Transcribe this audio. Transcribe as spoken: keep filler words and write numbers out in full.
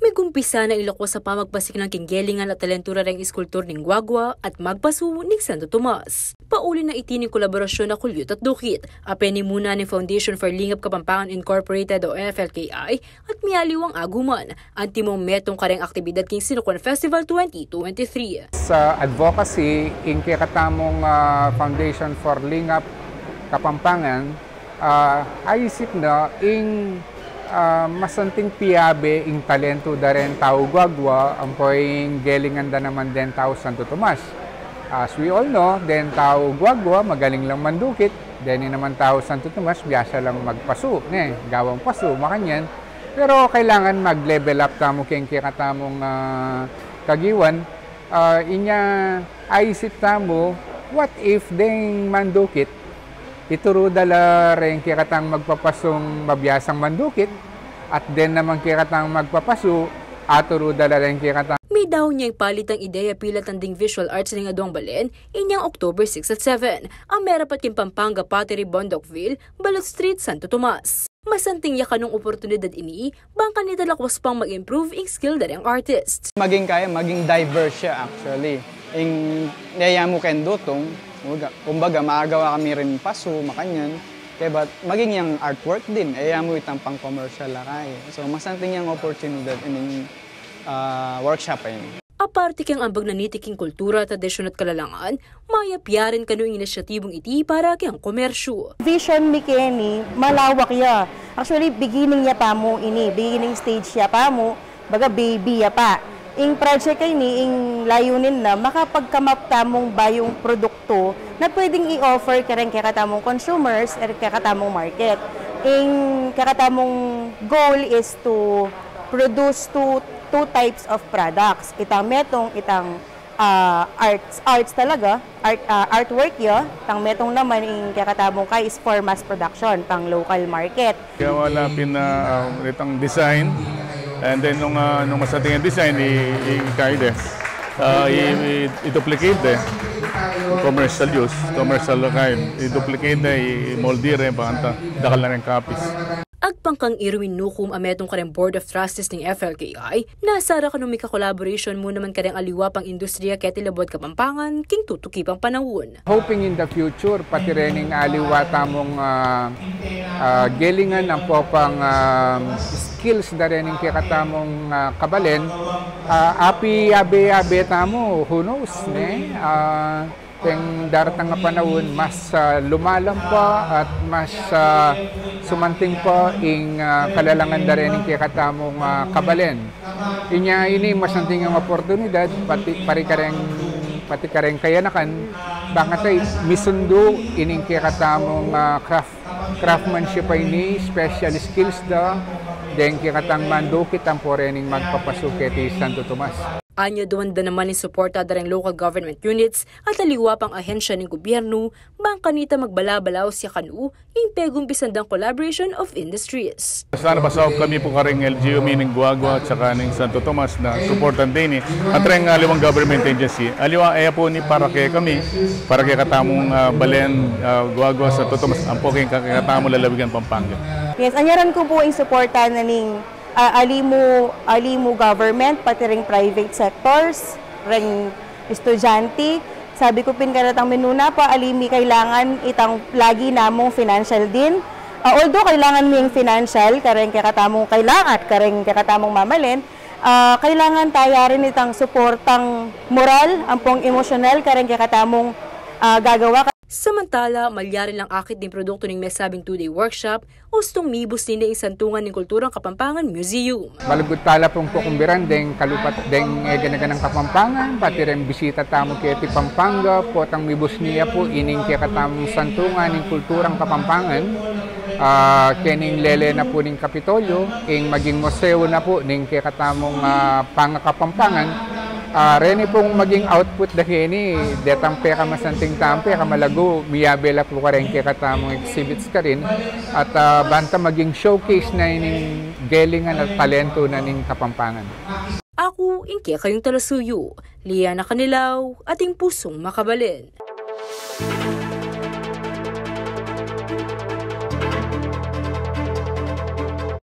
Migumpisa na ing lakwas a pamagpasiklan king gelingan at talentu da reng iskultur ning Guagua at magpasu ning Santo Tomas. Pauli na iti ning kolaborasyun a kulyut at dukit a penimuna ning Foundation for Lingap Kapampangan Incorporated o F L K I at mialiwang aguman antimong metung kareng aktibidad king Sinukuan Festival twenty twenty-three. Sa advocacy, ing kekatamung, ah, Foundation for Lingap Kapampangan, ah, aisip na ing, ah, masanting piabe ing talentu da reng tau Guagua, ampo ing gelingan da naman deng tau Santo Tomas. As we all know, deng tau Guagua, magaling lang mandukit, deng naman tau Santo Tomas, biasa lang magpasu, ne, gawang pasu, makanyan. Pero kailangan mag-level up tamu keng kekatamung, ah, kagiwan. Ah, inya aisip tamu, what if deng mandukit, ituru da la reng kekatang magpapasung mabiasang mandukit, at deng naman kekatang magpapasu, aturu da la reng kekatang. Midaun ya ing palitang ideya pilat ding visual arts ning aduang balen, inyang October six at seven, a merapat king Pampanga Pottery, Bondocville, Balot Street, Santo Tomas. Masanting ya kanung oportunidad ini, bang kanita lakwas pang mag-improve ing skill da reng artist. Maging kaya, maging diverse siya actually. Ing neya mu ken dutung, kumbaga, kumbaga, makagawa kami rin pasu, makanyan. Kaya ba't maging yang artwork din, e ya mu itang pang-commercial la kaya. So, masanting yang oportunidad ining, ah, workshop a ini. Aparte keng ambag na niti king kultura, tradisyun at kalalangan, mayap ya rin kanu ing inisyatibung iti para keng komersyu. Vision mi keni, malawak ya. Actually, beginning ya pa mu ini, beginning stage ya pa mu, baga baby ya pa. Ing project a ini, ing layunin na, makapag-come up tamung bayung produktu na pwedeng i-offer kareng kekatamung consumers, e kekatamung market. Ing kekatamung goal is to produce two, two types of products. Itang metung, itang, ah, arts, arts talaga, art, ah, artwork ya, itang metung naman ing kekatamung kaya is for mass production, pang local market. Kaya wala pin na, ah, itang design, and then nung, ah, nung masanting yang design, i, i, kaya de, ah, i, i, i-duplicate de, commercial use, commercial kind, i-duplicate de, i, i-mold de, banta, dakal na rin copies. Agpang kang Irwin Nukum a metung kareng Board of Trustees ning F L K I, nasara kanu mika-collaboration mu naman kareng aliwa pang industriya keti labuad Kapampangan king tutuki pang panaun. Hoping in the future, pati rening aliwa tamung, ah, ah, gelingan ampo pang, ah, skills da rening kekatamung, ah, kabalen, ah, api abe-abe tamu, who knows, ne? Ah, Deng daratang a panaun, mas, ah, lumalam pa at mas, ah, sumanting pa ing, ah, kalalangan da rening kekatamung, ah, kabalen. Inya ini masanting yang oportunidad, pati, pati kareng, pati kareng kayanakan, bang kanita misundu ining kekatamung, ah, craft, craftsmanship a ini, special skills da, deng kekatang mandukit ampo rening magpapasu keti Santo Tomas. Anya duan da naman ing suporta da reng local government units at aliwa pang ahensya ning gubyernu, bang kanita magbala-balaus ya kanu ing pegumpisan dang collaboration of industries. Sana pasaup kami pu kareng L G U mi ning Guagua at saka ning Santo Tomas na suportan da ini. At reng aliwang government agency, aliwa e ya pu ini para kekami, para kekatamung, ah, balen, ah, Guagua, Santo Tomas, ampo keng kekatamung lalawigan Pampanga. Yes, anyaran ku pu ing suporta na ning ah, ali mu, ali mu government, pati ring private sectors, ring estudyante. Sabi ku pin karetang minuna pa, ali mi kailangan itang lagi namung financial din. Ah, although kailangan mi ing financial, kareng kekatamung kailangan, kareng kekatamung mamalen, ah, kailangan taya rin itang suportang moral, ampong emosyonal, kareng kekatamung, ah, gagawa. Samantala, malyari lang akit ding produktu ning mesabing two-day workshop, ustung mibus ne ing Santungan ning Kulturang Kapampangan Museum. Malugud tala pung kukumbiran deng kalupat deng eganaganang Kapampangan, pati reng bisita tamu keti Pampanga, potang mibus ne ya pu ining kekatamung Santungan ning Kulturang Kapampangan, ah, kening lele na pu ning Kapitolyo, ing maging museo na pu ning kekatamung, ah, pangakapampangan. Ah, reni pung maging output da keni, detang pekamasanting tampe, kamalagu, miyabe la pu kareng kekatamung exhibits karin, at, ah, banta maging showcase na ining gelingan at talento na ning Kapampangan. Aku ing kekayung talasuyu, Liana Canilaw, ating pusung makabalen.